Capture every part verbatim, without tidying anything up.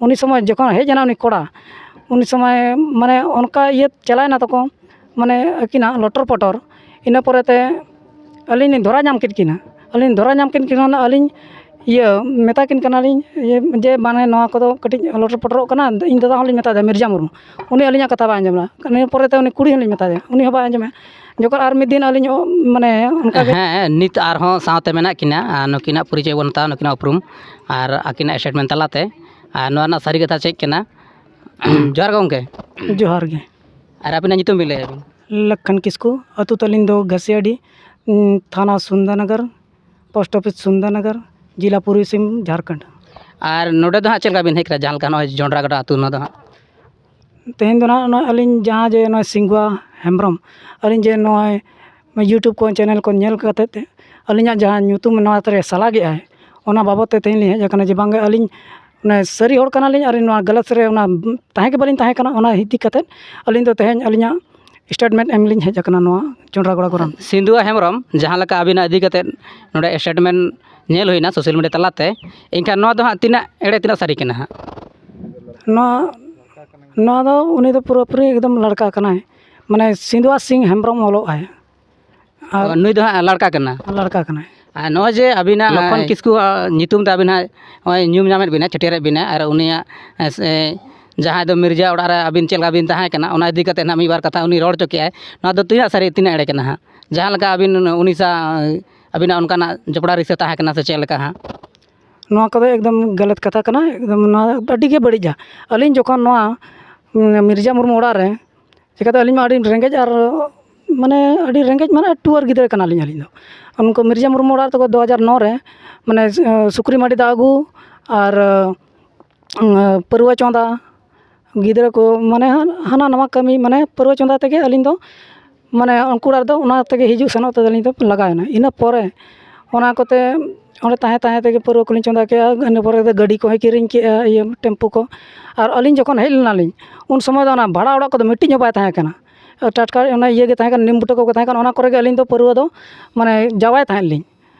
ᱩᱱᱤ ᱥᱚᱢᱚᱭ ᱡᱚᱠᱷᱚᱱ ᱦᱮᱡ ᱮᱱᱟ ᱩᱱᱤ ᱠᱚᱲᱟ, ᱩᱱᱤ ᱥᱚᱢᱚᱭ ᱢᱟᱱᱮ ᱚᱱᱠᱟ ᱤᱭᱟᱹ ᱪᱟᱞᱟᱣᱮᱱᱟ ᱛᱟᱠᱚ, ᱢᱟᱱᱮ ᱟᱹᱠᱤᱱᱟᱜ ᱞᱚᱴᱚᱨ ᱯᱚᱴᱚᱨ᱾ ᱤᱱᱟᱹ ᱯᱚᱨᱮᱛᱮ ᱟᱹᱞᱤᱧ ᱞᱤᱧ ᱫᱷᱚᱨᱟ ᱧᱟᱢ ᱠᱮᱫ ᱠᱤᱱᱟ᱾ ᱟᱹᱞᱤᱧ ᱫᱷᱚᱨᱟ ᱧᱟᱢ ᱠᱮᱫ ᱠᱤᱱᱟ, ᱟᱹᱞᱤᱧ ᱤᱭᱟᱹ ᱢᱮᱛᱟ ᱠᱤᱱ ᱠᱟᱱᱟᱞᱤᱧ ᱤᱭᱟᱹ ᱡᱮ ᱢᱟᱱᱮ ᱱᱚᱣᱟ ᱠᱚᱫᱚ ᱠᱟᱹᱴᱤᱡ ᱞᱚᱴᱚᱨ ᱯᱚᱴᱚᱨᱚᱜ ᱠᱟᱱᱟ᱾ ᱤᱧ ᱫᱟᱫᱟ ᱦᱚᱸᱞᱤᱧ ᱢᱮᱛᱟ ᱫᱮᱭᱟ ᱢᱤᱨᱡᱟ ᱢᱩᱨᱢᱩ, ᱩᱱᱤ ᱟᱹᱞᱤᱧᱟᱜ ᱠᱟᱛᱷᱟ ᱵᱟᱭ ᱟᱸᱡᱚᱢ ᱞᱮᱫᱟ᱾ ᱤᱱᱟᱹ ᱯᱚᱨᱮᱛᱮ ᱩᱱᱤ ᱠᱩᱲᱤ ᱦᱚᱸᱞᱤᱧ ᱢᱮᱛᱟ ᱫᱮᱭᱟ, ᱩᱱᱤ ᱦᱚᱸ ᱵᱟᱭ ᱟᱸᱡᱚᱢᱮᱫ᱾ ᱡᱚᱠᱷᱚᱱ ᱟᱨ ᱢᱤᱫ ᱫᱤᱱ ᱟᱹᱞᱤᱧ ᱚ-, ᱢᱟᱱᱮ ᱚᱱᱠᱟ ᱜᱮ ᱦᱮᱸ, ᱱᱤᱛ ᱟᱨᱦᱚᱸ ᱥᱟᱶᱛᱮ ᱢᱮᱱᱟᱜ ᱠᱤᱱᱟ, ᱟᱨ ᱱᱩᱠᱤᱱᱟᱜ ᱯᱚᱨᱤᱪᱚᱭ ᱵᱚᱱ ᱦᱟᱛᱟᱣᱟ, ᱱᱩᱠᱤᱱᱟᱜ ᱩᱯᱨᱩᱢ ᱟᱨ ᱟᱹᱠᱤᱱᱟᱜ ᱥᱴᱮᱴᱢᱮᱱᱴ ᱛᱟᱞᱟᱛᱮ᱾ ᱟᱨ ᱱᱚᱣᱟ ᱨᱮᱱᱟᱜ ᱥᱟᱹᱨᱤ ᱠᱟᱛᱷᱟ ᱪᱮᱫ ᱠᱟᱱᱟ? ᱡᱚᱦᱟᱨ ᱜᱮ ᱜᱚᱢᱠᱮ᱾ ᱡᱚᱦᱟᱨ ᱜᱮ᱾ ᱟᱨ ᱟᱹᱵᱤᱱᱟᱜ ᱧᱩᱛᱩᱢ ᱵᱤᱱ ᱞᱟᱹᱭᱟ ᱵᱤᱱ? ᱞᱚᱠᱠᱷᱚᱱ ᱠᱤᱥᱠᱩ, ᱟᱹᱛᱩ ᱛᱟᱹᱞᱤᱧ ᱫᱚ ᱜᱷᱟᱹᱥᱤᱭᱟᱹᱰᱤ, ᱩᱸ, ᱛᱷᱟᱱᱟ ᱥᱩᱱᱫᱚᱨᱱᱚᱜᱚᱨ, ᱯᱳᱥᱴ ᱚᱯᱷᱤᱥ ᱥᱩᱱᱫᱚᱨᱱᱚᱜᱚᱨ, ᱡᱮᱞᱟ ᱯᱩᱨᱵᱤ ᱥᱤᱝᱵᱷᱩᱢ, ᱡᱷᱟᱲᱠᱷᱚᱸᱰ᱾ ᱟᱨ ᱱᱚᱰᱮ ᱫᱚ ᱦᱟᱸᱜ ᱪᱮᱫ ᱞᱮᱠᱟ ᱵᱤᱱ ᱦᱮᱡ ᱠᱟᱱᱟ, ᱡᱟᱦᱟᱸ ᱞᱮᱠᱟ ᱱᱚᱜᱼᱚᱭ ᱡᱚᱱᱰᱨᱟ ᱜᱟᱰᱟ ᱟᱹᱛᱩ ᱱᱚᱣᱟ ᱫᱚ ᱦᱟᱸᱜ? ᱛᱮᱦᱮᱧ ᱫᱚ ᱱᱟᱦᱟᱜ ᱱᱚᱜᱼᱚᱭ ᱟᱹᱞᱤᱧ ᱡᱟᱦᱟᱸ ᱡᱮ ᱱᱚᱜᱼᱚᱭ ᱥᱤᱝᱜᱩᱣᱟ ᱦᱮᱢᱵᱨᱚᱢ, ᱟᱹᱞᱤᱧ ᱡᱮ ᱱᱚᱜᱼᱚᱭ YouTube ᱠᱚ ᱪᱮᱱᱮᱞ ᱠᱚ ᱧᱮᱞ ᱠᱟᱛᱮᱫ ᱛᱮ ᱟᱹᱞᱤᱧᱟᱜ ᱡᱟᱦᱟᱸ ᱧᱩᱛᱩᱢ ᱱᱚᱣᱟ ᱛᱮ ᱥᱟᱞᱟ ᱜᱮᱫ ᱟᱭ, ᱚᱱᱟ ᱵᱟᱵᱚᱫ ᱛᱮ ᱛᱮᱦᱮᱧ ᱞᱤᱧ ᱦᱮᱡ ᱟᱠᱟᱱᱟ ᱡᱮ ᱵᱟᱝᱜᱮ ᱟᱹᱞᱤᱧ ᱢᱟᱱᱮ ᱥᱟᱹᱨᱤ ᱦᱚᱲ ᱠᱟᱱᱟᱞᱤᱧ ᱟᱨ ᱱᱚᱣᱟ ᱜᱟᱞᱟᱛ ᱨᱮ ᱚᱱᱟ ᱛᱟᱦᱮᱸ ᱜᱮ ᱵᱟᱹᱞᱤᱧ ᱛᱟᱦᱮᱸ ᱠᱟᱱᱟ᱾ ᱚᱱᱟ ᱤᱫᱤ ᱠᱟᱛᱮᱫ ᱟᱹᱞᱤᱧ ᱫᱚ ᱛᱮᱦᱮᱧ ᱟᱹᱞᱤᱧᱟᱜ ᱥᱴᱮᱴᱢᱮᱱᱴ ᱮᱢ ᱞᱤᱧ ᱦᱮᱡ ᱟᱠᱟᱱᱟ ᱱᱚᱣᱟ ᱡᱚᱱᱰᱨᱟ ᱜᱚᱲᱟ ᱜᱚᱨᱟᱢ᱾ ᱥᱤᱸᱫᱩᱣᱟ ᱦᱮᱢᱵᱨᱚᱢ, ᱡᱟᱦᱟᱸ ᱞᱮᱠᱟ ᱟᱹᱵᱤᱱᱟᱜ ᱤᱫᱤ ᱠᱟᱛᱮᱫ ᱱᱚᱰᱮ ᱥᱴᱮᱴᱢᱮᱱᱴ ᱧᱮᱞ ᱦᱩᱭᱱᱟ ᱥᱳᱥᱟᱞ ᱢᱤᱰᱤᱭᱟ ᱛᱟᱞᱟᱛᱮ, ᱮᱱᱠᱷᱟᱱ ᱱᱚᱣᱟ ᱫᱚ ᱦᱟᱸᱜ ᱛᱤᱱᱟᱹᱜ ᱮᱲᱮ, ᱛᱤᱱᱟᱹᱜ ᱥᱟᱹᱨᱤ ᱠᱟᱱᱟ ᱦᱟᱸᱜ? ᱱᱚᱣᱟ, ᱱᱚᱣᱟ ᱫᱚ ᱩᱱᱤ ᱫᱚ ᱯᱩᱨᱟᱹᱯᱩᱨᱤ ᱮᱠᱫᱚᱢ ᱞᱟᱲᱠᱟ ᱠᱟᱱᱟᱭ, ᱢᱟᱱᱮ ᱥᱤᱸᱫᱩᱣᱟ ᱥᱤᱝ ᱦᱮᱢᱵᱨᱚᱢ ᱚᱞᱚᱜ ᱟᱭ᱾ ᱟᱨ ᱚ, ᱱᱩᱭ ᱫᱚ ᱦᱟᱸᱜ ᱞᱟᱲᱠᱟ ᱠᱟᱱᱟ᱾ ᱞᱟᱲᱠᱟ ᱠᱟᱱᱟᱭ᱾ ᱟᱨ ᱱᱚᱜᱼᱚᱭ ᱡᱮ ᱟᱹᱵᱤᱱᱟᱜ ᱞᱚᱠᱠᱷᱚᱱ ᱠᱤᱥᱠᱩ, ᱟ, ᱧᱩᱛᱩᱢ ᱛᱮ ᱟᱹᱵᱤᱱ ᱦᱟᱸᱜ ᱱᱚᱜᱼᱚᱭ ᱧᱩᱢ ᱧᱟᱢᱮᱫ ᱵᱤᱱᱟ, ᱪᱷᱟᱹᱴᱭᱟᱹᱨᱮᱫ ᱵᱤᱱᱟ, ᱟᱨ ᱩᱱᱤᱭᱟᱜ, ᱮ, ᱥᱮ, ᱡᱟᱦᱟᱸᱭ ᱫᱚ ᱢᱤᱨᱡᱟ ᱚᱲᱟᱜ ᱨᱮ ᱟᱹᱵᱤᱱ ᱪᱮᱫ ᱞᱮᱠᱟ ᱵᱤᱱ ᱛᱟᱦᱮᱸ ᱠᱟᱱᱟ, ᱚᱱᱟ ᱤᱫᱤ ᱠᱟᱛᱮᱫ ᱦᱟᱸᱜ ᱢᱤᱫ ᱵᱟᱨ ᱠᱟᱛᱷᱟ ᱩᱱᱤ ᱨᱚᱲ ᱦᱚᱪᱚ ᱠᱮᱜᱼᱟᱭ᱾ ᱱᱚᱣᱟ ᱫᱚ ᱛᱤᱱᱟᱹᱜ ᱥᱟᱹᱨᱤ, ᱛᱤᱱᱟᱹᱜ ᱮᱲᱮ ᱠᱟᱱᱟ ᱦᱟᱸᱜ? ᱡᱟᱦᱟᱸ ᱞᱮᱠᱟ ᱟᱹᱵᱤᱱ ᱩᱱᱤ ᱥᱟᱶ ᱟᱹᱵᱤᱱᱟᱜ ᱚᱱᱠᱟᱱᱟᱜ ᱡᱚᱯᱲᱟᱣ ᱨᱤᱥᱟᱹ ᱛᱟᱦᱮᱸ ᱠᱟᱱᱟ ᱥᱮ ᱪᱮᱫ ᱞᱮᱠᱟ ᱦᱟᱸᱜ? ᱱᱚᱣᱟ ᱠᱚᱫᱚ ᱮᱠᱫᱚᱢ ᱜᱟᱞᱟᱛ ᱠᱟᱛᱷᱟ ᱠᱟᱱᱟ, ᱮᱠᱫᱚᱢ ᱱᱚᱣᱟ ᱟᱹᱰᱤ ᱜᱮ ᱵᱟᱹᱲᱤᱡᱼᱟ᱾ ᱟᱹᱞᱤᱧ ᱡᱚᱠᱷᱚᱱ ᱱᱚᱣᱟ, ᱩᱸ, ᱢᱤᱨᱡᱟ ᱢᱩᱨᱢᱩ ᱚᱲᱟᱜ ᱨᱮ, ᱪᱤᱠᱟᱹᱛᱮ ᱟᱹᱞᱤᱧ ᱢᱟ ᱟᱹᱰᱤ ᱨᱮᱸᱜᱮᱡ ᱟᱨ, ᱢᱟᱱᱮ, ᱟᱹᱰᱤ ᱨᱮᱸᱜᱮᱡ, ᱢᱟᱱᱮ, ᱴᱩᱣᱟᱹᱨ ᱜᱤᱫᱽᱨᱟᱹ ᱠᱟᱱᱟᱞᱤᱧ ᱟᱹᱞᱤᱧ ᱫᱚ᱾ ᱩᱱᱠᱩ ᱢᱤᱨᱡᱟ ᱢᱩᱨᱢᱩ ᱚᱲᱟᱜ ᱨᱮ ᱛᱟᱠᱚ ᱫᱩ ᱦᱟᱡᱟᱨ ᱱᱚ ᱨᱮ, ᱢᱟᱱᱮ, ᱥᱩᱠᱨᱤ ᱢᱟᱹᱰᱤ ᱫᱟᱜ ᱟᱹᱜᱩ ᱟᱨ, ᱩᱸ, ᱯᱟᱹᱨᱣᱟᱹ ᱪᱚᱸᱫᱟ, ᱜᱤᱫᱽᱨᱟᱹ ᱠᱚ, ᱢᱟᱱᱮ, ᱦᱟᱱᱟ ᱱᱟᱣᱟ ᱠᱟᱹᱢᱤ, ᱢᱟᱱᱮ, ᱯᱟᱹᱨᱣᱟᱹ ᱪᱚᱸᱫᱟ ᱛᱮᱜᱮ ᱟᱹᱞᱤᱧ ᱫᱚ, ᱢᱟᱱᱮ, ᱩᱱᱠᱩ ᱚᱲᱟᱜ ᱨᱮᱫᱚ ᱚᱱᱟ ᱛᱮᱜᱮ ᱦᱤᱡᱩᱜ ᱥᱮᱱᱚᱜ ᱛᱮ ᱟᱹᱞᱤᱧ ᱫᱚ ᱞᱟᱜᱟᱣᱮᱱᱟ᱾ ᱤᱱᱟᱹ ᱯᱚᱨᱮ ᱚᱱᱟ ᱠᱚᱛᱮ ᱚᱸᱰᱮ ᱛᱟᱦᱮᱸ ᱛᱟᱦᱮᱸ ᱛᱮᱜᱮ ᱯᱟᱹᱨᱣᱟᱹ ᱠᱚᱞᱤᱧ ᱪᱚᱸᱫᱟ ᱠᱮᱜᱼᱟ᱾ ᱤᱱᱟᱹ ᱯᱚᱨᱮ ᱫᱚ ᱜᱟᱹᱰᱤ ᱠᱚᱦᱚᱸᱭ ᱠᱤᱨᱤᱧ ᱠᱮᱜᱼᱟ, ᱤᱭᱟᱹ, ᱴᱮᱢᱯᱩ ᱠᱚ᱾ ᱟᱨ ᱟᱹᱞᱤᱧ ᱡᱚᱠᱷᱚᱱ ᱦᱮᱡ ᱞᱮᱱᱟᱞᱤᱧ, ᱩᱱ ᱥᱚᱢᱚᱭ ᱫᱚ ᱚᱱᱟ ᱵᱷᱟᱲᱟ ᱚᱲᱟᱜ ᱠᱚᱫᱚ ᱢᱤᱫᱴᱤᱡ ᱦᱚᱸ ᱵᱟᱭ ᱛᱟᱦᱮᱸ ᱠᱟᱱᱟ᱾ ᱴᱟᱴᱠᱟ ᱚᱱᱟ ᱤᱭᱟᱹ ᱜᱮ ᱛᱟᱦᱮᱸ ᱠᱟᱱᱟ, ᱱᱤᱢ ᱵᱩᱴᱟᱹ ᱠᱚᱜᱮ ᱛᱟᱦᱮᱸ ᱠᱟᱱᱟ, ᱚᱱᱟ ᱠᱚᱨᱮ ᱜᱮ ᱟᱹᱞᱤᱧ ᱫᱚ ᱯᱟᱹᱨᱣᱟᱹ ᱫᱚ, ᱢᱟᱱᱮ, ᱡᱟᱣᱟᱭ ᱛᱟᱦᱮᱸᱫ ᱞᱤᱧ᱾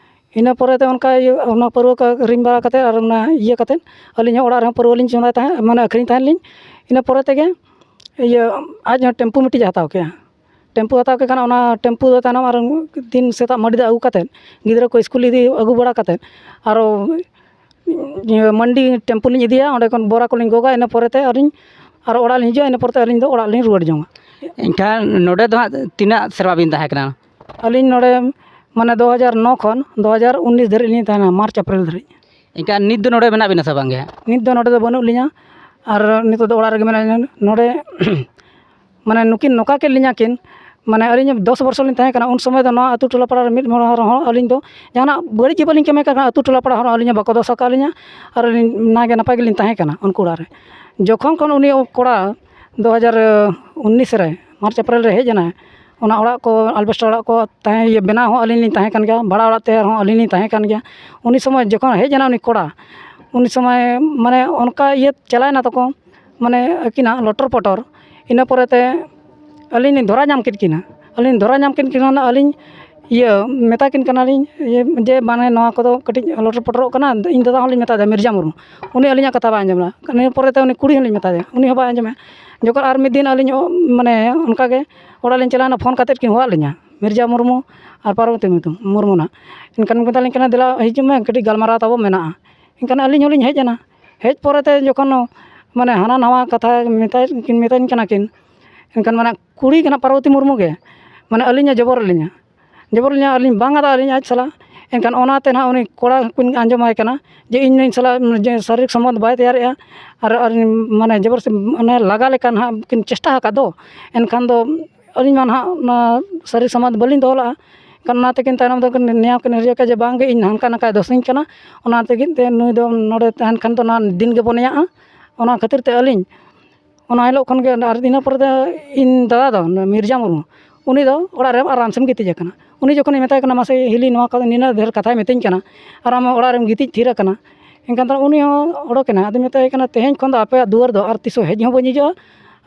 ᱤᱱᱟᱹ ᱯᱚᱨᱮ ᱛᱮ ᱚᱱᱠᱟ ᱤᱭᱟᱹ, ᱚᱱᱟ ᱯᱟᱹᱨᱣᱟᱹ ᱠᱚ ᱟᱹᱠᱷᱨᱤᱧ ᱵᱟᱲᱟ ᱠᱟᱛᱮᱫ ᱟᱨ ᱚᱱᱟ ᱤᱭᱟᱹ ᱠᱟᱛᱮᱫ, ᱟᱹᱞᱤᱧ ᱦᱚᱸ ᱚᱲᱟᱜ ᱨᱮᱦᱚᱸ ᱯᱟᱹᱨᱣᱟᱹ ᱞᱤᱧ ᱪᱚᱸᱫᱟᱭ ᱛᱟᱦᱮᱸᱫ, ᱢᱟᱱᱮ ᱟᱹᱠᱷᱨᱤᱧ ᱛᱟᱦᱮᱸᱫ ᱞᱤᱧ᱾ ᱤᱱᱟᱹ ᱯᱚᱨᱮ ᱛᱮᱜᱮ ᱤᱭᱟᱹ, ᱟᱡ ᱦᱚᱸ ᱴᱮᱢᱯᱩ ᱢᱤᱫᱴᱤᱡ ᱮ ᱦᱟᱛᱟᱣ ᱠᱮᱫᱼᱟ᱾ ᱴᱮᱢᱯᱩ ᱦᱟᱛᱟᱣ ᱠᱮᱫ ᱠᱷᱟᱱ ᱚᱱᱟ ᱴᱮᱢᱯᱩ ᱫᱚ ᱛᱟᱭᱱᱚᱢ ᱟᱨ ᱫᱤᱱ ᱥᱮᱛᱟᱜ ᱢᱟᱹᱰᱤ ᱫᱟᱜ ᱟᱹᱜᱩ ᱠᱟᱛᱮᱫ, ᱜᱤᱫᱽᱨᱟᱹ ᱠᱚ ᱥᱠᱩᱞ ᱤᱫᱤ ᱟᱹᱜᱩ ᱵᱟᱲᱟ ᱠᱟᱛᱮᱫ, ᱟᱨᱚ ᱤᱭᱟᱹ, ᱢᱟᱱᱰᱤ ᱴᱮᱢᱯᱩ ᱞᱤᱧ ᱤᱫᱤᱭᱟ, ᱚᱸᱰᱮ ᱠᱷᱚᱱ ᱵᱚᱨᱟ ᱠᱚᱞᱤᱧ ᱜᱚᱜᱟ, ᱤᱱᱟᱹ ᱯᱚᱨᱮᱛᱮ ᱟᱹᱞᱤᱧ ᱟᱨᱚ ᱚᱲᱟᱜ ᱞᱤᱧ ᱦᱤᱡᱩᱜᱼᱟ, ᱤᱱᱟᱹ ᱯᱚᱨᱮᱛᱮ ᱟᱹᱞᱤᱧ ᱫᱚ ᱚᱲᱟᱜ ᱞᱤᱧ ᱨᱩᱣᱟᱹᱲ ᱡᱚᱝᱟ᱾ ᱮᱱᱠᱷᱟᱱ ᱱᱚᱰᱮ ᱫᱚ ᱦᱟᱸᱜ ᱛᱤᱱᱟᱹᱜ ᱥᱮᱨᱢᱟ ᱵᱤᱱ ᱛᱟᱦᱮᱸ ᱠᱟᱱᱟ? ᱟᱹᱞᱤᱧ ᱱᱚᱰᱮ ᱢᱟᱱᱮ ᱫᱩ ᱦᱟᱡᱟᱨ ᱱᱚ ᱠᱷᱚᱱ ᱫᱩ ᱦᱟᱡᱟᱨ ᱩᱱᱤᱥ ᱫᱷᱟᱹᱨᱤᱡ ᱞᱤᱧ ᱛᱟᱦᱮᱱᱟ, ᱢᱟᱨᱪ ᱮᱯᱨᱤᱞ ᱫᱷᱟᱹᱨᱤᱡ᱾ ᱮᱱᱠᱷᱟᱱ ᱱᱤᱛ ᱫᱚ ᱱᱚᱰᱮ ᱢᱮᱱᱟᱜ ᱵᱤᱱᱟ ᱥᱮ ᱵᱟᱝ ᱜᱮ ᱦᱟᱸᱜ? ᱱᱤᱛ ᱫᱚ ᱱᱚᱰᱮ ᱫᱚ ᱵᱟᱹᱱᱩᱜ ᱞᱤᱧᱟ, ᱟᱨ ᱱᱤᱛᱚᱜ ᱫᱚ ᱚᱲᱟᱜ ᱨᱮᱜᱮ ᱢᱮᱱᱟᱜ ᱞᱤᱧᱟ᱾ ᱱᱚᱰᱮ ᱢᱟᱱᱮ ᱱᱩᱠᱤᱱ ᱱᱚᱝᱠᱟ ᱠᱮᱫ ᱞᱤᱧᱟ ᱠᱤᱱ, ᱢᱟᱱᱮ ᱟᱹᱞᱤᱧ ᱫᱚᱥ ᱵᱚᱨᱥᱚ ᱞᱤᱧ ᱛᱟᱦᱮᱸ ᱠᱟᱱᱟ, ᱩᱱ ᱥᱚᱢᱚᱭ ᱫᱚ ᱱᱚᱣᱟ ᱟᱹᱛᱩ ᱴᱚᱞᱟ ᱯᱟᱲᱟ ᱨᱮ ᱢᱤᱫ ᱦᱚᱲ ᱦᱚᱸ ᱟᱹᱞᱤᱧ ᱫᱚ ᱡᱟᱦᱟᱱᱟᱜ ᱵᱟᱹᱲᱤᱡ ᱜᱮ ᱵᱟᱹᱞᱤᱧ ᱠᱟᱹᱢᱤ ᱠᱟᱜ ᱠᱟᱱᱟ, ᱟᱹᱛᱩ ᱴᱚᱞᱟ ᱯᱟᱲᱟ ᱦᱚᱲ ᱟᱹᱞᱤᱧ ᱦᱚᱸ ᱵᱟᱠᱚ ᱫᱚᱥ ᱟᱠᱟᱫ ᱞᱤᱧᱟ, ᱟᱨ ᱟᱹᱞᱤᱧ ᱱᱟᱭᱜᱮ ᱱᱟᱯᱟᱭ ᱜᱮᱞᱤᱧ ᱛᱟᱦᱮᱸ ᱠᱟᱱᱟ ᱩᱱᱠᱩ ᱚᱲᱟᱜ ᱨᱮ᱾ ᱡᱚᱠᱷᱚᱱ ᱠᱷᱚᱱ ᱩᱱᱤ ᱠᱚᱲᱟ ᱫᱩ ᱦᱟᱡᱟᱨ ᱩᱱᱤᱥ ᱨᱮ ᱢᱟᱨᱪ ᱮᱯᱨᱤᱞ ᱨᱮ ᱦᱮᱡ ᱮᱱᱟᱭ, ᱚᱱᱟ ᱚᱲᱟᱜ ᱠᱚ ᱟᱞᱵᱮᱥᱴᱟᱨ ᱚᱲᱟᱜ ᱠᱚ ᱛᱟᱦᱮᱸ, ᱤᱭᱟᱹ, ᱵᱮᱱᱟᱣ ᱦᱚᱸ ᱟᱹᱞᱤᱧ ᱞᱤᱧ ᱛᱟᱦᱮᱸ ᱠᱟᱱ ᱜᱮᱭᱟ, ᱵᱷᱟᱲᱟ ᱚᱲᱟᱜ ᱛᱮᱭᱟᱨ ᱦᱚᱸ ᱟᱹᱞᱤᱧ ᱞᱤᱧ ᱛᱟᱦᱮᱸ ᱠᱟᱱ ᱜᱮᱭᱟ᱾ ᱩᱱᱤ ᱥᱚᱢᱚᱭ ᱡᱚᱠᱷᱚᱱ ᱦᱮᱡ ᱮᱱᱟ ᱩᱱᱤ ᱠᱚᱲᱟ, ᱩᱱᱤ ᱥᱚᱢᱚᱭ ᱢᱟᱱᱮ ᱚᱱᱠᱟ ᱤᱭᱟᱹ ᱪᱟᱞᱟᱣᱮᱱᱟ ᱛᱟᱠᱚ, ᱢᱟᱱᱮ ᱟᱹᱠᱤᱱᱟᱜ ᱞᱚᱴᱚᱨ ᱯᱚᱴᱚᱨ᱾ ᱤᱱᱟᱹ ᱯᱚᱨᱮᱛᱮ ᱟᱹᱞᱤᱧ ᱞᱤᱧ ᱫᱷᱚᱨᱟ ᱧᱟᱢ ᱠᱮᱫ ᱠᱤᱱᱟ᱾ ᱟᱹᱞᱤᱧ ᱫᱷᱚᱨᱟ ᱧᱟᱢ ᱠᱮᱫ ᱠᱤᱱᱟ, ᱟᱹᱞᱤᱧ ᱤᱭᱟᱹ ᱢᱮᱛᱟ ᱠᱤᱱ ᱠᱟᱱᱟᱞᱤᱧ ᱤᱭᱟᱹ ᱡᱮ ᱢᱟᱱᱮ ᱱᱚᱣᱟ ᱠᱚᱫᱚ ᱠᱟᱹᱴᱤᱡ ᱞᱚᱴᱚᱨ ᱯᱚᱴᱚᱨᱚᱜ ᱠᱟᱱᱟ᱾ ᱤᱧ ᱫᱟᱫᱟ ᱦᱚᱸᱞᱤᱧ ᱢᱮᱛᱟ ᱫᱮᱭᱟ, ᱢᱤᱨᱡᱟ ᱢᱩᱨᱢᱩ, ᱩᱱᱤ ᱟᱹᱞᱤᱧᱟᱜ ᱠᱟᱛᱷᱟ ᱵᱟᱭ ᱟᱸᱡᱚᱢᱟ᱾ ᱤᱱᱟᱹ ᱯᱚᱨᱮᱛᱮ ᱩᱱᱤ ᱠᱩᱲᱤ ᱦᱚᱸᱞᱤᱧ ᱢᱮᱛᱟ ᱫᱮᱭᱟ, ᱩᱱᱤ ᱦᱚᱸ ᱵᱟᱭ ᱟᱸᱡᱚᱢᱟ᱾ ᱡᱚᱠᱷᱚᱱ ᱟᱨ ᱢᱤᱫ ᱫᱤᱱ ᱟᱹᱞᱤᱧ ᱢᱟᱱᱮ ᱚᱱᱠᱟ ᱜᱮ ᱚᱲᱟᱜ ᱞᱤᱧ ᱪᱟᱞᱟᱣᱮᱱᱟ, ᱯᱷᱳᱱ ᱠᱟᱛᱮᱫ ᱠᱤᱱ ᱦᱚᱦᱚᱣᱟᱫ ᱞᱤᱧᱟ, ᱢᱤᱨᱡᱟ ᱢᱩᱨᱢᱩ ᱟᱨ ᱯᱟᱨᱵᱚᱛᱤ ᱢᱩᱨᱢᱩ ᱱᱟᱜ᱾ ᱮᱱᱠᱷᱟᱱ ᱢᱮᱛᱟᱞᱤᱧ ᱠᱟᱱᱟ, "ᱫᱮᱞᱟ ᱦᱤᱡᱩᱜ ᱢᱮ, ᱠᱟᱹᱴᱤᱡ ᱜᱟᱞᱢᱟᱨᱟᱣ ᱛᱟᱵᱚ ᱢᱮᱱᱟᱜᱼᱟ᱾" ᱮᱱᱠᱷᱟᱱ ᱟᱹᱞᱤᱧ ᱦᱚᱸᱞᱤᱧ ᱦᱮᱡ ᱮᱱᱟ᱾ ᱦᱮᱡ ᱯᱚᱨᱮᱛᱮ ᱡᱚᱠᱷᱚᱱ ᱢᱟᱱᱮ ᱦᱟᱱᱟ ᱱᱟᱣᱟ ᱠᱟᱛᱷᱟ ᱢᱮᱛᱟᱭ ᱠᱤᱱ, ᱢᱮᱛᱟᱹᱧ ᱠᱟᱱᱟ ᱠᱤᱱ, ᱮᱱᱠᱷᱟᱱ ᱢᱟᱱᱮ ᱠᱩᱲᱤ ᱠᱟᱱᱟ ᱯᱟᱨᱵᱚᱛᱤ ᱢᱩᱨᱢᱩ ᱜᱮ, ᱢᱟᱱᱮ ᱟᱹᱞᱤᱧᱮ ᱡᱚᱵᱚᱨ ᱞᱤᱧᱟ, ᱡᱚᱵᱚᱨ ᱞᱤᱧᱟ, ᱟᱹᱞᱤᱧ ᱵᱟᱝ ᱟᱫᱟ ᱟᱹᱞᱤᱧ ᱟᱡ ᱥᱟᱞᱟᱜ᱾ ᱮᱱᱠᱷᱟᱱ ᱚᱱᱟᱛᱮ ᱱᱟᱦᱟᱜ ᱩᱱᱤ ᱠᱚᱲᱟ ᱠᱤᱱ ᱟᱸᱡᱚᱢᱟᱭ ᱠᱟᱱᱟ ᱡᱮ ᱤᱧ ᱱᱩᱭ ᱥᱟᱞᱟᱜ ᱡᱮ ᱥᱟᱨᱤᱨᱤᱠ ᱥᱚᱢᱵᱚᱱᱫᱷ ᱵᱟᱭ ᱛᱮᱭᱟᱨᱮᱜᱼᱟ, ᱟᱨ, ᱟᱨ ᱢᱟᱱᱮ ᱡᱚᱵᱚᱨ ᱥᱮ ᱢᱟᱱᱮ ᱞᱟᱜᱟ ᱞᱮᱠᱟ ᱱᱟᱦᱟᱜ ᱠᱤᱱ ᱪᱮᱥᱴᱟ ᱟᱠᱟᱫ ᱫᱚ, ᱮᱱᱠᱷᱟᱱ ᱫᱚ ᱟᱹᱞᱤᱧ ᱢᱟ ᱱᱟᱦᱟᱜ ᱚᱱᱟ ᱥᱟᱨᱤᱨᱤᱠ ᱥᱚᱢᱵᱚᱱᱫᱷ ᱵᱟᱹᱞᱤᱧ ᱫᱚᱦᱚ ᱞᱟᱜᱼᱟ᱾ ᱮᱱᱠᱷᱟᱱ ᱚᱱᱟ ᱛᱮᱠᱤᱱ ᱛᱟᱭᱱᱚᱢ ᱫᱚ ᱱᱮᱭᱟᱣ ᱠᱤᱱ ᱨᱤᱡᱷᱟᱹᱣ ᱠᱮᱫᱟ ᱡᱮ ᱵᱟᱝᱜᱮ ᱤᱧ ᱦᱟᱱᱠᱟ ᱱᱟᱝᱠᱟᱭ ᱫᱳᱥᱤᱧ ᱠᱟᱱᱟ, ᱚᱱᱟ ᱛᱮᱜᱮ ᱛᱮ ᱱᱩᱭ ᱫᱚ ᱱᱚᱰᱮ ᱛᱟᱦᱮᱱ ᱠᱷᱟᱱ ᱫᱚ ᱱᱟᱦᱟᱜ ᱫᱤᱱ ᱜᱮᱵᱚ ᱱᱮᱭᱟᱜᱼᱟ᱾ ᱚᱱᱟ ᱠᱷᱟᱹᱛᱤᱨ ᱛᱮ ᱟᱹᱞᱤᱧ ᱚᱱᱟ ᱦᱤᱞᱳᱜ ᱠᱷᱚᱱ ᱜᱮ, ᱟᱨ ᱤᱱᱟᱹ ᱯᱚᱨᱮ ᱫᱚ ᱤᱧ ᱫᱟᱫᱟ ᱫᱚ ᱢᱤᱨᱡᱟ ᱢᱩᱨᱢᱩ, ᱩᱱᱤ ᱫᱚ ᱚᱲᱟᱜ ᱨᱮ ᱟᱨᱟᱢ ᱥᱮᱢ ᱜᱤᱛᱤᱡ ᱟᱠᱟᱱᱟ᱾ ᱩᱱᱤ ᱡᱚᱠᱷᱚᱱᱤᱧ ᱢᱮᱛᱟᱭ ᱠᱟᱱᱟ, "ᱢᱟᱥᱮ ᱦᱤᱞᱤ, ᱱᱚᱣᱟ ᱠᱚ ᱱᱤᱱᱟᱹᱜ ᱰᱷᱮᱨ ᱠᱟᱛᱷᱟᱭ ᱢᱤᱛᱟᱹᱧ ᱠᱟᱱᱟ ᱟᱨ ᱟᱢ ᱚᱲᱟᱜ ᱨᱮᱢ ᱜᱤᱛᱤᱡ ᱛᱷᱤᱨ ᱟᱠᱟᱱᱟ?" ᱮᱱᱠᱷᱟᱱ ᱫᱚ ᱩᱱᱤ ᱦᱚᱸ ᱚᱰᱚᱠᱮᱱᱟ᱾ ᱟᱫᱚᱧ ᱢᱮᱛᱟᱭ ᱠᱟᱱᱟ, "ᱛᱮᱦᱮᱧ ᱠᱷᱚᱱ ᱫᱚ ᱟᱯᱮᱭᱟᱜ ᱫᱩᱣᱟᱹᱨ ᱫᱚ ᱟᱨ ᱛᱤᱥ ᱦᱚᱸ ᱦᱮᱡ ᱦᱚᱸ ᱵᱟᱹᱧ ᱦᱤᱡᱩᱜᱼᱟ,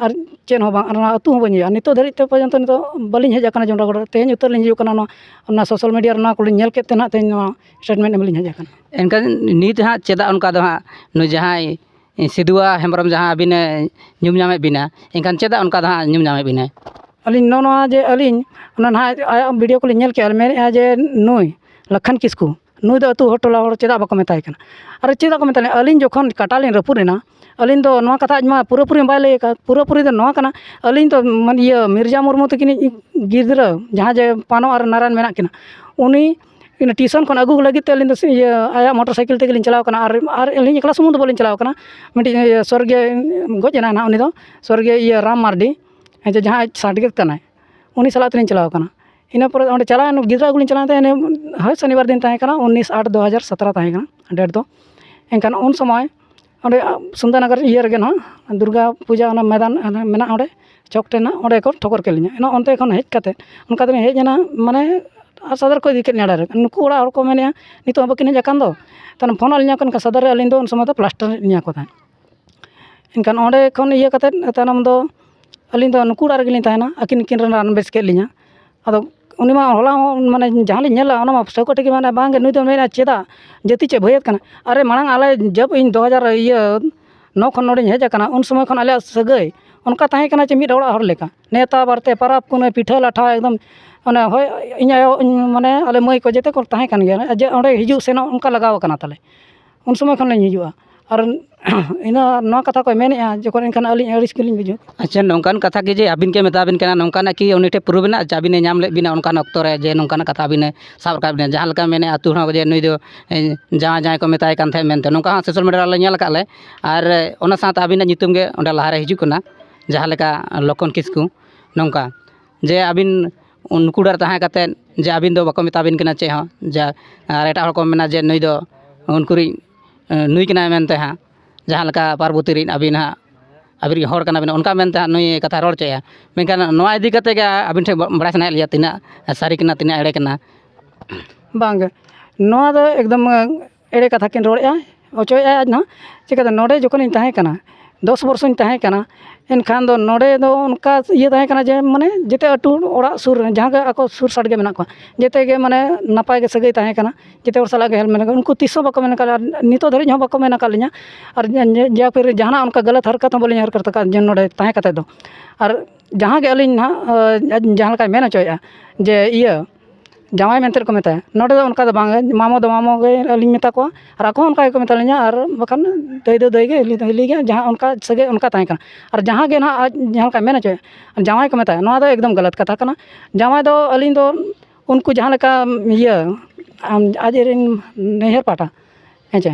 ᱟᱨ ᱪᱮᱫ ᱦᱚᱸ ᱵᱟᱝ, ᱟᱨ ᱚᱱᱟ ᱟᱹᱛᱩ ᱦᱚᱸ ᱵᱟᱹᱧ ᱦᱤᱡᱩᱜᱼᱟ᱾ ᱱᱤᱛᱚᱜ ᱫᱷᱟᱹᱨᱤᱡ ᱛᱮ ᱯᱚᱨᱡᱚᱱᱛᱚ ᱱᱤᱛᱚᱜ ᱵᱟᱹᱞᱤᱧ ᱦᱮᱡ ᱟᱠᱟᱱᱟ ᱡᱚᱱᱰᱨᱟᱜᱚᱲ ᱨᱮ᱾ ᱛᱮᱦᱮᱧ ᱩᱛᱟᱹᱨ ᱞᱤᱧ ᱦᱤᱡᱩᱜ ᱠᱟᱱᱟ, ᱱᱚᱣᱟ, ᱚᱱᱟ ᱥᱳᱥᱟᱞ ᱢᱤᱰᱤᱭᱟ ᱨᱮ ᱱᱚᱣᱟ ᱠᱚᱞᱤᱧ ᱧᱮᱞ ᱠᱮᱫ ᱛᱮ ᱱᱟᱦᱟᱜ ᱛᱮᱦᱮᱧ ᱱᱚᱣᱟ ᱥᱴᱮᱴᱢᱮᱱᱴ ᱮᱢ ᱞᱤᱧ ᱦᱮᱡ ᱟᱠᱟᱱᱟ᱾ ᱮᱱᱠᱷᱟᱱ ᱱᱤᱛ ᱦᱟᱸᱜ ᱪᱮᱫᱟᱜ ᱚᱱᱠᱟ ᱫᱚ ᱦᱟᱸᱜ ᱱᱩᱭ ᱡᱟᱦᱟᱸᱭ ᱥᱤᱫᱩᱣᱟ ᱦᱮᱢᱵᱨᱚᱢ ᱡᱟᱦᱟᱸ ᱟᱹᱵᱤᱱᱮ ᱧᱩᱢ ᱧᱟᱢᱮᱫ ᱵᱤᱱᱟ, ᱮᱱᱠᱷᱟᱱ ᱪᱮᱫᱟᱜ ᱚᱱᱠᱟ ᱫᱚ ᱦᱟᱸᱜ ᱧᱩᱢ ᱧᱟᱢᱮᱫ ᱵᱤᱱᱟᱭ? ᱟᱹᱞᱤᱧ ᱱᱚᱜᱼᱚ ᱱᱚᱣᱟ ᱡᱮ ᱟᱹᱞᱤᱧ ᱚᱱᱟ ᱱᱟᱦᱟᱜ ᱟᱭᱟᱜ ᱵᱷᱤᱰᱤᱭᱳ ᱠᱚᱞᱤᱧ ᱧᱮᱞ ᱠᱮᱜᱼᱟ, ᱟᱨ ᱢᱮᱱᱮᱫᱼᱟ ᱡᱮ ᱱᱩᱭ ᱞᱟᱠᱷᱟᱱ ᱠᱤᱥᱠᱩ, ᱱᱩᱭ ᱫᱚ ᱟᱹᱛᱩ ᱦᱚᱲ ᱴᱚᱞᱟ ᱦᱚᱲ ᱪᱮᱫᱟᱜ ᱵᱟᱠᱚ ᱢᱮᱛᱟᱭ ᱠᱟᱱᱟ? ᱟᱨ ᱪᱮᱫᱟᱜ ᱠᱚ ᱢᱮᱛᱟᱭ ᱠᱟᱱᱟ? ᱟᱹᱞᱤᱧ ᱡᱚᱠᱷᱚᱱ ᱠᱟᱴᱟ ᱞᱤᱧ ᱨᱟᱹᱯᱩᱫ ᱮᱱᱟ, ᱟᱹᱞᱤᱧ ᱫᱚ ᱱᱚᱣᱟ ᱠᱟᱛᱷᱟ ᱟᱡ ᱢᱟ ᱯᱩᱨᱟᱹᱯᱩᱨᱤ ᱵᱟᱭ ᱞᱟᱹᱭ ᱟᱠᱟᱫ᱾ ᱯᱩᱨᱟᱹᱯᱩᱨᱤ ᱫᱚ ᱱᱚᱣᱟ ᱠᱟᱱᱟ, ᱟᱹᱞᱤᱧ ᱫᱚ ᱢᱟᱱᱮ ᱤᱭᱟᱹ ᱢᱤᱨᱡᱟ ᱢᱩᱨᱢᱩ ᱛᱟᱹᱠᱤᱱᱤᱡ ᱜᱤᱫᱽᱨᱟᱹ, ᱡᱟᱦᱟᱸ ᱡᱮ ᱯᱟᱱᱚ ᱟᱨ ᱱᱟᱨᱟᱭᱚᱱ ᱢᱮᱱᱟᱜ ᱠᱤᱱᱟ, ᱩᱱᱤ ᱤᱱᱟᱹ ᱴᱤᱭᱩᱥᱚᱱ ᱠᱷᱚᱱ ᱟᱹᱜᱩ ᱞᱟᱹᱜᱤᱫ ᱛᱮ ᱟᱹᱞᱤᱧ ᱫᱚ ᱤᱭᱟᱹ ᱟᱭᱟᱜ ᱢᱚᱴᱚᱨ ᱥᱟᱭᱠᱮᱞ ᱛᱮᱜᱮᱞᱤᱧ ᱪᱟᱞᱟᱣ ᱠᱟᱱᱟ᱾ ᱟᱨ, ᱟᱨ ᱟᱹᱞᱤᱧ ᱮᱠᱞᱟ ᱥᱩᱢᱩᱝ ᱫᱚ ᱵᱟᱹᱞᱤᱧ ᱪᱟᱞᱟᱣ ᱠᱟᱱᱟ, ᱢᱤᱫᱴᱤᱡ ᱤᱭᱟᱹ ᱥᱚᱨᱜᱤᱭᱟᱹ ᱜᱚᱡ ᱮᱱᱟᱭ ᱱᱟᱦᱟᱜ ᱩᱱᱤ ᱫᱚ, ᱥᱚᱨᱜᱤᱭᱟᱹ ᱤᱭᱟᱹ ᱨᱟᱢ ᱢᱟᱨᱰᱤ, ᱡᱮ ᱡᱟᱦᱟᱸᱭ ᱥᱟᱨᱴᱤᱯᱷᱤᱠᱮᱴ ᱠᱟᱱᱟᱭ, ᱩᱱᱤ ᱥᱟᱞᱟᱜ ᱛᱮᱞᱤᱧ ᱪᱟᱞᱟᱣ ᱠᱟᱱᱟ᱾ ᱤᱱᱟᱹ ᱯᱚᱨᱮ ᱚᱸᱰᱮ ᱪᱟᱞᱟᱣᱮᱱ ᱜᱤᱫᱽᱨᱟᱹ ᱟᱹᱜᱩ ᱞᱤᱧ ᱪᱟᱞᱟᱣᱮᱱ ᱛᱟᱦᱮᱸᱫ, ᱦᱳᱭ, ᱥᱚᱱᱤᱵᱟᱨ ᱫᱤᱱ ᱛᱟᱦᱮᱸ ᱠᱟᱱᱟ, ᱩᱱᱤᱥ ᱟᱴ ᱫᱩ ᱦᱟᱡᱟᱨ ᱥᱚᱛᱨᱚ ᱛᱟᱦᱮᱸ ᱠᱟᱱᱟ ᱰᱮᱴ ᱫᱚ᱾ ᱮᱱᱠᱷᱟᱱ ᱩᱱ ᱥᱚᱢᱚᱭ ᱚᱸᱰᱮ ᱥᱩᱱᱫᱚᱨᱱᱚᱜᱚᱨ ᱤᱭᱟᱹ ᱨᱮᱜᱮ ᱱᱟᱦᱟᱜ ᱫᱩᱨᱜᱟ ᱯᱩᱡᱟ ᱚᱱᱟ ᱢᱚᱭᱫᱟᱱ ᱢᱮᱱᱟᱜᱼᱟ ᱚᱸᱰᱮ ᱪᱚᱠ ᱴᱷᱮᱱ ᱱᱟᱦᱟᱜ, ᱚᱸᱰᱮ ᱠᱚ ᱴᱷᱚᱠᱚᱨ ᱠᱮᱫ ᱞᱤᱧᱟ᱾ ᱮᱱᱟ ᱚᱱᱛᱮ ᱠᱷᱚᱱ ᱦᱮᱡ ᱠᱟᱛᱮᱫ ᱚᱱᱠᱟ ᱛᱮᱞᱤᱧ ᱦᱮᱡ ᱮᱱᱟ, ᱢᱟᱱᱮ ᱟᱨ ᱥᱚᱫᱚᱨ ᱠᱚ ᱤᱫᱤ ᱠᱮᱫ ᱞᱤᱧᱟ ᱚᱸᱰᱮ ᱨᱮ᱾ ᱱᱩᱠᱩ ᱚᱲᱟᱜ ᱦᱚᱲ ᱠᱚ ᱢᱮᱱᱮᱫᱼᱟ, "ᱱᱤᱛᱚᱜ ᱦᱚᱸ ᱵᱟᱹᱠᱤᱱ ᱦᱮᱡ ᱟᱠᱟᱱ ᱫᱚ?" ᱛᱟᱦᱚᱞᱮ ᱯᱷᱳᱱ ᱟᱫ ᱞᱤᱧᱟ ᱠᱚ, ᱮᱱᱠᱷᱟᱱ ᱥᱚᱫᱚᱨ ᱨᱮ ᱟᱹᱞᱤᱧ ᱫᱚ ᱩᱱ ᱥᱚᱢᱚᱭ ᱫᱚ ᱯᱞᱟᱥᱴᱟᱨ ᱮᱫ ᱞᱤᱧᱟ ᱠᱚ ᱛᱟᱦᱮᱸᱫ᱾ ᱮᱱᱠᱷᱟᱱ ᱚᱸᱰᱮ ᱠᱷᱚᱱ ᱤᱭᱟᱹ ᱠᱟᱛᱮᱫ ᱛᱟᱭᱱᱚᱢ ᱫᱚ ᱟᱹᱞᱤᱧ ᱫᱚ ᱱᱩᱠᱩ ᱚᱲᱟᱜ ᱨᱮᱜᱮ ᱞᱤᱧ ᱛᱟᱦᱮᱱᱟ, ᱟᱹᱠᱤᱱ ᱠᱤᱱ ᱨᱟᱱ ᱵᱮᱥ ᱠᱮᱫ ᱞᱤᱧᱟ᱾ ᱟᱫᱚ ᱩᱱᱤ ᱢᱟ ᱦᱚᱞᱟ ᱦᱚᱸ ᱢᱟᱱᱮ ᱡᱟᱦᱟᱸ ᱞᱤᱧ ᱧᱮᱞᱟ ᱚᱱᱟ ᱢᱟ ᱴᱷᱟᱹᱣᱠᱟᱹ ᱴᱷᱤᱠ ᱜᱮ ᱢᱮᱱᱟ, ᱵᱟᱝ ᱜᱮ ᱱᱩᱭ ᱫᱚ ᱢᱮᱱᱟ ᱪᱮᱫᱟᱜ ᱡᱟᱹᱛᱤ ᱪᱮᱫ ᱵᱷᱟᱹᱭᱟᱹᱛ ᱠᱟᱱᱟ? ᱟᱨᱮ ᱢᱟᱲᱟᱝ ᱟᱞᱮ ᱡᱟᱵ ᱤᱧ ᱫᱩ ᱦᱟᱡᱟᱨ ᱤᱭᱟᱹ ᱱᱚ ᱠᱷᱚᱱ ᱱᱚᱰᱮᱧ ᱦᱮᱡ ᱟᱠᱟᱱᱟ, ᱩᱱ ᱥᱚᱢᱚᱭ ᱠᱷᱚᱱ ᱟᱞᱮᱭᱟᱜ ᱥᱟᱹᱜᱟᱹᱭ ᱚᱱᱠᱟ ᱛᱟᱦᱮᱸ ᱠᱟᱱᱟ ᱪᱮ ᱢᱤᱫ ᱚᱲᱟᱜ ᱦᱚᱲ ᱞᱮᱠᱟ, ᱱᱮᱣᱛᱟ ᱵᱟᱨᱛᱮ, ᱯᱟᱨᱟᱵᱽ ᱯᱩᱱᱟᱹᱭ, ᱯᱤᱴᱷᱟᱹ ᱞᱟᱴᱷᱟ ᱮᱠᱫᱚᱢ, ᱚᱱᱮ ᱦᱳᱭ, ᱤᱧ ᱟᱭᱳ, ᱤᱧ ᱢᱟᱱᱮ ᱟᱞᱮ ᱢᱟᱹᱭ ᱠᱚ ᱡᱮᱛᱮ ᱠᱚ ᱛᱟᱦᱮᱸ ᱠᱟᱱ ᱜᱮᱭᱟ, ᱡᱮ ᱚᱸᱰᱮ ᱦᱤᱡᱩᱜ ᱥᱮᱱᱚᱜ ᱚᱱᱠᱟ ᱞᱟᱜᱟᱣ ᱟᱠᱟᱱᱟ ᱛᱟᱞᱮ᱾ ᱩᱱ ᱥᱚᱢᱚᱭ ᱠᱷᱚᱱ ᱞᱤᱧ ᱦᱤᱡᱩᱜᱼᱟ᱾ ᱟᱨ ᱤᱱᱟᱹ ᱱᱚᱣᱟ ᱠᱟᱛᱷᱟ ᱠᱚᱭ ᱢᱮᱱᱮᱫᱼᱟ ᱡᱚᱠᱷᱚᱱ, ᱮᱱᱠᱷᱟᱱ ᱟᱹᱞᱤᱧ ᱟᱹᱲᱤᱥ ᱜᱮᱞᱤᱧ ᱵᱩᱡᱷᱟᱹᱣ᱾ ᱟᱪᱪᱷᱟ, ᱱᱚᱝᱠᱟᱱ ᱠᱟᱛᱷᱟ ᱜᱮ ᱡᱮ ᱟᱹᱵᱤᱱ ᱜᱮ ᱢᱮᱛᱟ ᱵᱤᱱ ᱠᱟᱱᱟ, ᱱᱚᱝᱠᱟᱱᱟᱜ ᱠᱤ ᱩᱱᱤ ᱴᱷᱮᱱ ᱯᱨᱩᱯᱷ ᱢᱮᱱᱟᱜᱼᱟ ᱡᱮ ᱟᱹᱵᱤᱱᱮ ᱧᱟᱢ ᱞᱮᱫ ᱵᱤᱱᱟ ᱚᱱᱠᱟᱱ ᱚᱠᱛᱚ ᱨᱮ, ᱡᱮ ᱱᱚᱝᱠᱟᱱᱟᱜ ᱠᱟᱛᱷᱟ ᱟᱹᱵᱤᱱᱮ ᱥᱟᱵ ᱨᱟᱠᱟᱵ ᱵᱤᱱᱟ? ᱡᱟᱦᱟᱸ ᱞᱮᱠᱟ ᱢᱮᱱᱮᱫᱼᱟ ᱟᱹᱛᱩ ᱦᱚᱲ ᱡᱮ ᱱᱩᱭ ᱫᱚ, ᱮ, ᱡᱟᱶᱟᱭ ᱡᱟᱶᱟᱭ ᱠᱚ ᱢᱮᱛᱟᱭ ᱠᱟᱱ ᱛᱟᱦᱮᱸᱫ ᱢᱮᱱᱛᱮ, ᱱᱚᱝᱠᱟ ᱦᱚᱸ ᱥᱳᱥᱟᱞ ᱢᱤᱰᱤᱭᱟ ᱨᱮᱞᱮ ᱧᱮᱞ ᱟᱠᱟᱫ ᱞᱮ᱾ ᱟᱨ ᱚᱱᱟ ᱥᱟᱶᱛᱮ ᱟᱹᱵᱤᱱᱟᱜ ᱧᱩᱛᱩᱢ ᱜᱮ ᱚᱸᱰᱮ ᱞᱟᱦᱟᱨᱮ ᱦᱤᱡᱩᱜ ᱠᱟᱱᱟ, ᱡᱟᱦᱟᱸ ᱞᱮᱠᱟ ᱞᱚᱠᱷᱚᱱ ᱠᱤᱥᱠᱩ, ᱱᱚᱝᱠᱟ ᱡᱮ ᱟᱹᱵᱤᱱ ᱩᱱᱠᱩ ᱚᱲᱟᱜ ᱨᱮ ᱛᱟᱦᱮᱸ ᱠᱟᱛᱮᱫ ᱡᱮ ᱟᱹᱵᱤᱱ ᱫᱚ ᱵᱟᱠᱚ ᱢᱮᱛᱟ ᱵᱤᱱ ᱠᱟᱱᱟ ᱪᱮᱫ ᱦᱚᱸ, ᱡᱮ ᱟᱨ ᱮᱴᱟᱜ ᱦᱚᱲ ᱠᱚ ᱢᱮᱱᱟ ᱡᱮ ᱱᱩᱭ ᱫᱚ ᱩᱱᱠᱩᱨᱤᱡ, ᱮ, ᱱᱩᱭ ᱠᱟᱱᱟᱭ ᱢᱮᱱᱛᱮ ᱦᱟᱸᱜ, ᱡᱟᱦᱟᱸ ᱞᱮᱠᱟ ᱯᱟᱨᱵᱚᱛᱤ ᱨᱤᱱ ᱟᱹᱵᱤᱱ ᱦᱟᱸᱜ, ᱟᱹᱵᱤᱱ ᱨᱤᱱ ᱦᱚᱲ ᱠᱟᱱᱟ ᱵᱤᱱ, ᱚᱱᱠᱟ ᱢᱮᱱᱛᱮ ᱦᱟᱸᱜ ᱱᱩᱭ ᱠᱟᱛᱷᱟ ᱨᱚᱲ ᱦᱚᱪᱚᱭᱮᱫᱼᱟ᱾ ᱢᱮᱱᱠᱷᱟᱱ ᱱᱚᱣᱟ ᱤᱫᱤ ᱠᱟᱛᱮᱫ ᱜᱮ ᱟᱹᱵᱤᱱ ᱴᱷᱮᱱ ᱵᱟᱲᱟᱭ ᱥᱟᱱᱟᱭᱮᱫ ᱞᱤᱧᱟ, ᱛᱤᱱᱟᱹᱜ ᱥᱟᱹᱨᱤ ᱠᱟᱱᱟ, ᱛᱤᱱᱟᱹᱜ ᱮᱲᱮ ᱠᱟᱱᱟ? ᱵᱟᱝᱜᱮ, ᱱᱚᱣᱟ ᱫᱚ ᱮᱠᱫᱚᱢ ᱮᱲᱮ ᱠᱟᱛᱷᱟ ᱠᱤᱱ ᱨᱚᱲᱮᱫᱼᱟ, ᱚᱪᱚᱭᱮᱫᱼᱟ ᱟᱡ ᱦᱚᱸ᱾ ᱪᱤᱠᱟᱹᱛᱮ ᱱᱚᱰᱮ ᱡᱚᱠᱷᱚᱱᱤᱧ ᱛᱟᱦᱮᱸ ᱠᱟᱱᱟ, ᱫᱚᱥ ᱵᱚᱨᱥᱚᱧ ᱛᱟᱦᱮᱸ ᱠᱟᱱᱟ, ᱮᱱᱠᱷᱟᱱ ᱫᱚ ᱱᱚᱰᱮ ᱫᱚ ᱚᱱᱠᱟ ᱤᱭᱟᱹ ᱛᱟᱦᱮᱸ ᱠᱟᱱᱟ ᱡᱮ, ᱢᱟᱱᱮ, ᱡᱮᱛᱮ ᱟᱹᱛᱩ ᱚᱲᱟᱜ ᱥᱩᱨ ᱨᱮ ᱡᱟᱦᱟᱸ ᱜᱮ ᱟᱠᱚ ᱥᱩᱨ ᱥᱟᱰᱜᱮ ᱢᱮᱱᱟᱜ ᱠᱚᱣᱟ, ᱡᱮᱛᱮ ᱜᱮ, ᱢᱟᱱᱮ, ᱱᱟᱯᱟᱭ ᱜᱮ ᱥᱟᱹᱜᱟᱹᱭ ᱛᱟᱦᱮᱸ ᱠᱟᱱᱟ, ᱡᱮᱛᱮ ᱦᱚᱲ ᱥᱟᱞᱟᱜ ᱜᱮ ᱦᱮᱞ ᱢᱮᱞ, ᱩᱱᱠᱩ ᱛᱤᱥ ᱦᱚᱸ ᱵᱟᱠᱚ ᱢᱮᱱ ᱟᱠᱟᱫ, ᱟᱨ ᱱᱤᱛᱚᱜ ᱫᱷᱟᱹᱨᱤᱡ ᱦᱚᱸ ᱵᱟᱠᱚ ᱢᱮᱱ ᱟᱠᱟᱫ ᱞᱤᱧᱟ᱾ ᱟᱨ ᱡᱟ-, ᱡᱟ-, ᱡᱟ ᱯᱷᱤᱨ ᱡᱟᱦᱟᱱᱟᱜ ᱚᱱᱠᱟ ᱜᱟᱞᱟᱛ ᱦᱟᱨᱠᱟᱛ ᱦᱚᱸ ᱵᱟᱹᱞᱤᱧ ᱦᱟᱨᱠᱟᱛ ᱟᱠᱟᱫ ᱡᱮ ᱱᱚᱰᱮ ᱛᱟᱦᱮᱸ ᱠᱟᱛᱮᱫ ᱫᱚ᱾ ᱟᱨ ᱡᱟᱦᱟᱸ ᱜᱮ ᱟᱹᱞᱤᱧ ᱱᱟᱦᱟᱜ, ᱟᱸ, ᱡᱟᱦᱟᱸ ᱞᱮᱠᱟᱭ ᱢᱮᱱ ᱦᱚᱪᱚᱭᱮᱫᱼᱟ ᱡᱮ ᱤᱭᱟᱹ ᱡᱟᱶᱟᱭ ᱢᱮᱱᱛᱮ ᱠᱚ ᱢᱮᱛᱟᱭᱟ, ᱱᱚᱰᱮ ᱫᱚ ᱚᱱᱠᱟ ᱫᱚ ᱵᱟᱝ, ᱢᱟᱢᱚ ᱫᱚ ᱢᱟᱢᱚ ᱜᱮ ᱟᱹᱞᱤᱧ ᱢᱮᱛᱟ ᱠᱚᱣᱟ, ᱟᱨ ᱟᱠᱚ ᱦᱚᱸ ᱚᱱᱠᱟ ᱜᱮᱠᱚ ᱢᱮᱛᱟ ᱞᱤᱧᱟ, ᱟᱨ ᱵᱟᱠᱷᱟᱱ ᱫᱟᱹᱭ ᱫᱚ ᱫᱟᱹᱭ ᱜᱮ, ᱦᱤᱞᱤ ᱫᱚ ᱦᱤᱞᱤ ᱜᱮ, ᱡᱟᱦᱟᱸ ᱚᱱᱠᱟ ᱥᱟᱹᱜᱟᱹᱭ ᱚᱱᱠᱟ ᱛᱟᱦᱮᱸ ᱠᱟᱱᱟ᱾ ᱟᱨ ᱡᱟᱦᱟᱸ ᱜᱮ ᱱᱟᱦᱟᱜ ᱟᱡ ᱡᱟᱦᱟᱸ ᱞᱮᱠᱟᱭ ᱢᱮᱱ ᱦᱚᱪᱚᱭᱮᱫ, ᱡᱟᱶᱟᱭ ᱠᱚ ᱢᱮᱛᱟᱭᱟ, ᱱᱚᱣᱟ ᱫᱚ ᱮᱠᱫᱚᱢ ᱜᱟᱞᱟᱛ ᱠᱟᱛᱷᱟ ᱠᱟᱱᱟ᱾ ᱡᱟᱶᱟᱭ ᱫᱚ ᱟᱹᱞᱤᱧ ᱫᱚ ᱩᱱᱠᱩ ᱡᱟᱦᱟᱸ ᱞᱮᱠᱟ ᱤᱭᱟᱹ ᱟᱢ, ᱟᱡ ᱨᱮᱱ ᱱᱟᱹᱭᱦᱟᱹᱨ ᱯᱟᱦᱴᱟ, ᱦᱮᱸ ᱪᱮ,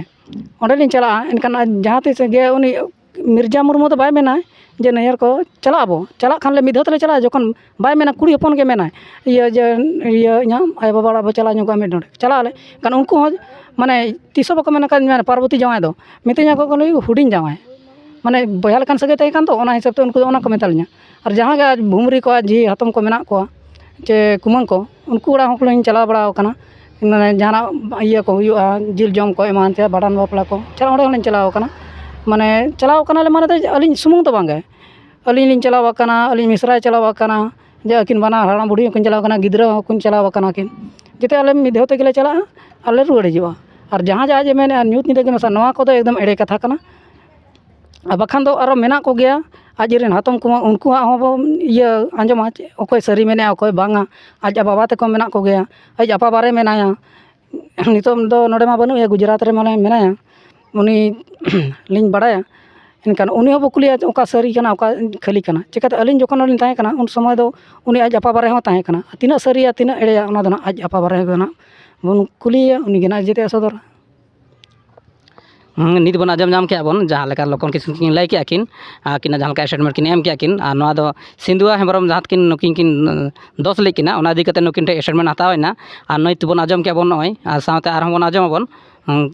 ᱚᱸᱰᱮ ᱞᱤᱧ ᱪᱟᱞᱟᱜᱼᱟ, ᱮᱱᱠᱷᱟᱱ ᱟᱡ ᱡᱟᱦᱟᱸ ᱛᱤᱥ ᱜᱮ ᱩᱱᱤ ᱢᱤᱨᱡᱟ ᱢᱩᱨᱢᱩ ᱫᱚ ᱵᱟᱭ ᱢᱮᱱᱟ ᱡᱮ ᱱᱟᱹᱭᱦᱟᱹᱨ ᱠᱚ ᱪᱟᱞᱟᱜ ᱟᱵᱚ, ᱪᱟᱞᱟᱜ ᱠᱷᱟᱱ ᱞᱮ ᱢᱤᱫ ᱫᱷᱟᱣ ᱛᱮᱞᱮ ᱪᱟᱞᱟᱜᱼᱟ, ᱡᱚᱠᱷᱚᱱ ᱵᱟᱭ ᱢᱮᱱᱟ, ᱠᱩᱲᱤ ᱦᱚᱯᱚᱱ ᱜᱮ ᱢᱮᱱᱟᱭ ᱤᱭᱟᱹ ᱡᱮ ᱤᱭᱟᱹ ᱤᱧᱟᱹᱜ ᱟᱭᱳ ᱵᱟᱵᱟ ᱚᱲᱟᱜ ᱵᱚ ᱪᱟᱞᱟᱜ ᱧᱚᱜᱚᱜᱼᱟ ᱢᱤᱫ ᱰᱚᱸᱰᱮᱠ, ᱪᱟᱞᱟᱜ ᱟᱞᱮ᱾ ᱮᱱᱠᱷᱟᱱ ᱩᱱᱠᱩ ᱦᱚᱸ, ᱢᱟᱱᱮ, ᱛᱤᱥ ᱦᱚᱸ ᱵᱟᱠᱚ ᱢᱮᱱ ᱟᱠᱟᱫ ᱢᱮᱱᱟ ᱯᱟᱨᱵᱚᱛᱤ ᱡᱟᱶᱟᱭ ᱫᱚ, ᱢᱤᱛᱟᱹᱧᱟ ᱠᱚ ᱠᱷᱟᱹᱞᱤ ᱦᱩᱰᱤᱧ ᱡᱟᱶᱟᱭ, ᱢᱟᱱᱮ, ᱵᱚᱭᱦᱟ ᱞᱮᱠᱟᱱ ᱥᱟᱹᱜᱟᱹᱭ ᱛᱟᱦᱮᱸ ᱠᱟᱱ ᱛᱚ, ᱚᱱᱟ ᱦᱤᱥᱟᱹᱵ ᱛᱮ ᱩᱱᱠᱩ ᱫᱚ ᱚᱱᱟ ᱠᱚ ᱢᱮᱛᱟ ᱞᱤᱧᱟ᱾ ᱟᱨ ᱡᱟᱦᱟᱸ ᱜᱮ ᱟᱡ ᱵᱷᱩᱢᱨᱤ ᱠᱚ, ᱟᱡ ᱡᱷᱤ ᱦᱟᱛᱚᱢ ᱠᱚ ᱢᱮᱱᱟᱜ ᱠᱚᱣᱟ, ᱪᱮ ᱠᱩᱢᱟᱹᱝ ᱠᱚ, ᱩᱱᱠᱩ ᱚᱲᱟᱜ ᱦᱚᱸ ᱠᱚᱞᱤᱧ ᱪᱟᱞᱟᱣ ᱵᱟᱲᱟ ᱟᱠᱟᱱᱟ᱾ ᱢᱟᱱᱮ, ᱡᱟᱦᱟᱱᱟᱜ ᱤᱭᱟᱹ ᱠᱚ ᱦᱩᱭᱩᱜᱼᱟ, ᱡᱤᱞ ᱡᱚᱢ ᱠᱚ ᱮᱢᱟᱱ ᱛᱮ, ᱵᱷᱟᱸᱰᱟᱱ ᱵᱟᱯᱞᱟ ᱠᱚ, ᱪᱟᱞᱟᱣ, ᱚᱸᱰᱮ ᱦᱚᱸᱞᱤᱧ ᱪᱟᱞᱟᱣ ᱟᱠᱟᱱᱟ᱾ ᱢᱟᱱᱮ, ᱪᱟᱞᱟᱣ ᱟᱠᱟᱱᱟᱞᱮ ᱢᱟᱱᱮ ᱫᱚ ᱟᱹᱞᱤᱧ ᱥᱩᱢᱩᱝ ᱫᱚ ᱵᱟᱝᱜᱮ, ᱟᱹᱞᱤᱧ ᱞᱤᱧ ᱪᱟᱞᱟᱣ ᱟᱠᱟᱱᱟ, ᱟᱹᱞᱤᱧ ᱢᱤᱥᱨᱟᱭ ᱪᱟᱞᱟᱣ ᱟᱠᱟᱱᱟ, ᱡᱮ ᱟᱹᱠᱤᱱ ᱵᱟᱱᱟᱨ ᱦᱟᱲᱟᱢ ᱵᱩᱰᱷᱤ ᱦᱚᱸᱠᱤᱱ ᱪᱟᱞᱟᱣ ᱟᱠᱟᱱᱟ, ᱜᱤᱫᱽᱨᱟᱹ ᱦᱚᱸᱠᱤᱱ ᱪᱟᱞᱟᱣ ᱟᱠᱟᱱᱟ ᱠᱤᱱ, ᱡᱮᱛᱮ ᱟᱞᱮ ᱢᱤᱫ ᱫᱷᱟᱣ ᱛᱮᱜᱮᱞᱮ ᱪᱟᱞᱟᱜᱼᱟ ᱟᱨ ᱞᱮ ᱨᱩᱣᱟᱹᱲ ᱦᱤᱡᱩᱜᱼᱟ᱾ ᱟᱨ ᱡᱟᱦᱟᱸ ᱡᱮ ᱟᱡ ᱮ ᱢᱮᱱᱮᱫᱼᱟ ᱧᱩᱛ ᱧᱤᱫᱟᱹ ᱜᱮ ᱢᱮᱥᱟ, ᱱᱚᱣᱟ ᱠᱚᱫᱚ ᱮᱠᱫᱚᱢ ᱮᱲᱮ ᱠᱟᱛᱷᱟ ᱠᱟᱱᱟ᱾ ᱟᱨ ᱵᱟᱠᱷᱟᱱ ᱫᱚ ᱟᱨᱚ ᱢᱮᱱᱟᱜ ᱠᱚᱜᱮᱭᱟ, ᱟᱡ ᱨᱮᱱ ᱦᱟᱛᱚᱢ ᱠᱩᱢᱟᱹᱝ, ᱩᱱᱠᱩᱣᱟᱜ ᱦᱚᱸ ᱵᱚᱱ ᱤᱭᱟᱹ ᱟᱸᱡᱚᱢᱟ, ᱪᱮᱫ ᱚᱠᱚᱭ ᱥᱟᱹᱨᱤ ᱢᱮᱱᱮᱫᱼᱟ, ᱚᱠᱚᱭ ᱵᱟᱝᱟ᱾ ᱟᱡ ᱵᱟᱵᱟ ᱛᱟᱠᱚ ᱢᱮᱱᱟᱜ ᱠᱚᱜᱮᱭᱟ, ᱟᱡ ᱟᱯᱟ ᱵᱟᱨᱮ ᱢᱮᱱᱟᱭᱟ᱾ ᱱᱤᱛᱚᱜ ᱫᱚ ᱱᱚᱰᱮ ᱢᱟ ᱵᱟᱹᱱᱩᱜ ᱮᱭᱟ, ᱜᱩᱡᱽᱨᱟᱴ ᱨᱮ ᱢᱟᱱᱮ ᱢᱮᱱᱟᱭᱟ, ᱩᱱᱤ ᱞᱤᱧ ᱵᱟᱲᱟᱭᱟ᱾ ᱮᱱᱠᱷᱟᱱ ᱩᱱᱤ ᱦᱚᱸ ᱵᱚ ᱠᱩᱞᱤᱭᱟ, ᱚᱠᱟ ᱥᱟᱹᱨᱤ ᱠᱟᱱᱟ, ᱚᱠᱟ ᱠᱷᱟᱹᱞᱤ ᱠᱟᱱᱟ᱾ ᱪᱤᱠᱟᱹᱛᱮ ᱟᱹᱞᱤᱧ ᱡᱚᱠᱷᱚᱱ ᱞᱤᱧ ᱛᱟᱦᱮᱸ ᱠᱟᱱᱟ, ᱩᱱ ᱥᱚᱢᱚᱭ ᱫᱚ ᱩᱱᱤ ᱟᱡ ᱟᱯᱟ ᱵᱟᱨᱮ ᱦᱚᱸ ᱛᱟᱦᱮᱸ ᱠᱟᱱᱟ᱾ ᱛᱤᱱᱟᱹᱜ ᱥᱟᱹᱨᱤᱭᱟ, ᱛᱤᱱᱟᱹᱜ ᱮᱲᱮᱭᱟ, ᱚᱱᱟ ᱫᱚ ᱱᱟᱦᱟᱜ ᱟᱡ ᱟᱯᱟ ᱵᱟᱨᱮ ᱜᱮ ᱱᱟᱦᱟᱜ ᱵᱚᱱ ᱠᱩᱞᱤᱭᱮᱭᱟ, ᱩᱱᱤ ᱜᱮ ᱱᱟᱦᱟᱜ ᱡᱮᱛᱮᱭᱟᱜ ᱥᱚᱫᱚᱨᱟ᱾ ᱦᱩᱸ, ᱱᱤᱛ ᱵᱚᱱ ᱟᱸᱡᱚᱢ ᱧᱟᱢ ᱠᱮᱜᱼᱟ ᱵᱚᱱ, ᱡᱟᱦᱟᱸ ᱞᱮᱠᱟ ᱞᱚᱠᱠᱷᱚᱱ ᱠᱤᱥᱠᱩ ᱠᱤᱱ ᱞᱟᱹᱭ ᱠᱮᱜᱼᱟ ᱠᱤᱱ, ᱟᱹᱠᱤᱱᱟᱜ ᱡᱟᱦᱟᱸ ᱞᱮᱠᱟ statement ᱠᱤᱱ ᱮᱢ ᱠᱮᱜᱼᱟ ᱠᱤᱱ, ᱟᱨ ᱱᱚᱣᱟ ᱫᱚ ᱥᱤᱸᱫᱩᱣᱟ ᱦᱮᱢᱵᱨᱚᱢ ᱡᱟᱦᱟᱸ ᱠᱤᱱ, ᱱᱩᱠᱤᱱ ᱠᱤᱱ, ᱟᱸ, ᱫᱳᱥ ᱞᱮᱫ ᱠᱤᱱᱟ, ᱚᱱᱟ ᱤᱫᱤ ᱠᱟᱛᱮ ᱱᱩᱠᱤᱱ ᱴᱷᱮᱱ statement ᱦᱟᱛᱟᱣ ᱮᱱᱟ᱾ ᱟᱨ ᱱᱤᱛ ᱵᱚᱱ ᱟᱸᱡᱚᱢ ᱠᱮᱜᱼᱟ ᱵᱚᱱ ᱱᱚᱜᱼᱚᱭ, ᱟᱨ ᱥᱟᱶᱛᱮ ᱟᱨᱦᱚᱸ ᱵᱚᱱ ᱟᱸᱡᱚᱢ ᱟᱵᱚᱱ, ᱦᱩᱸ,